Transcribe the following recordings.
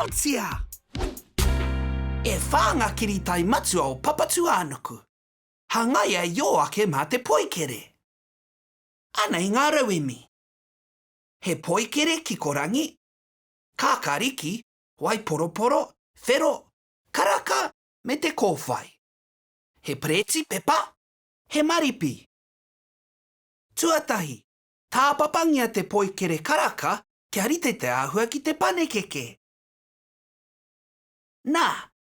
Aotia! E whā ngā kiritai matua o Papatūānuku. Hangaia i ō ake mā te poikere. Anei ngā rauemi. He poikere kikorangi, kākāriki, waiporoporo, whero, karaka me te kōwhai. He pereti pepa, he maripi. Tuatahi, tāpapangia te poikere karaka kia rite te āhua ki te panekeke. Nā,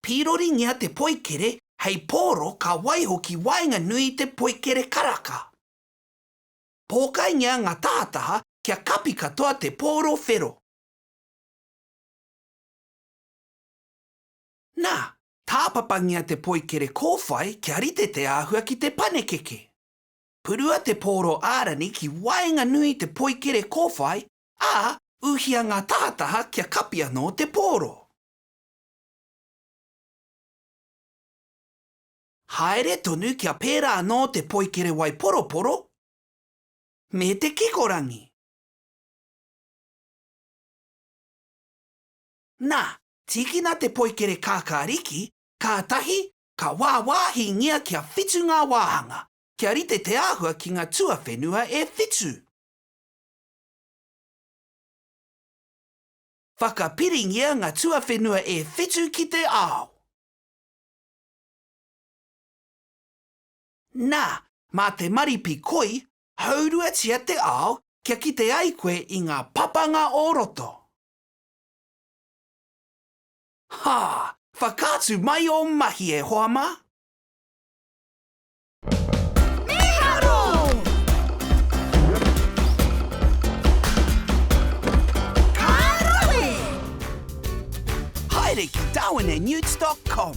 pīroringia te poikere hei pōro ka waiho ki waenganui i te poikere karaka. Pōkaingia ngā tahataha kia kapi katoa te pōro whero. Nā, tāpapangia te poikere kōwhai kia rite te āhua ki te panekeke. Purua te pōro ārani ki waenganui i te poikere kōwhai, ā, uhia ngā tahataha kia kapi anō te pōro. Haere tonu kia pērā anō te poikere waiporoporo me te kikorangi. Nā, tīkina te poikere kākāriki, kātahi ka wāwāhingia kia whitu ngā wāhanga, kia rite te āhua ki ngā tuawhenua e whitu. Whakapiringia ngā tuawhenua e whitu ki te ao. Nā, mā te maripi koi, hauruatia te ao kia kite ai koe i ngā papanga o roto. Hā! Whakaatu mai ō mahi e hoa mā! Mīharo! Ka rawe! Haere ki darwinandnewts dot com.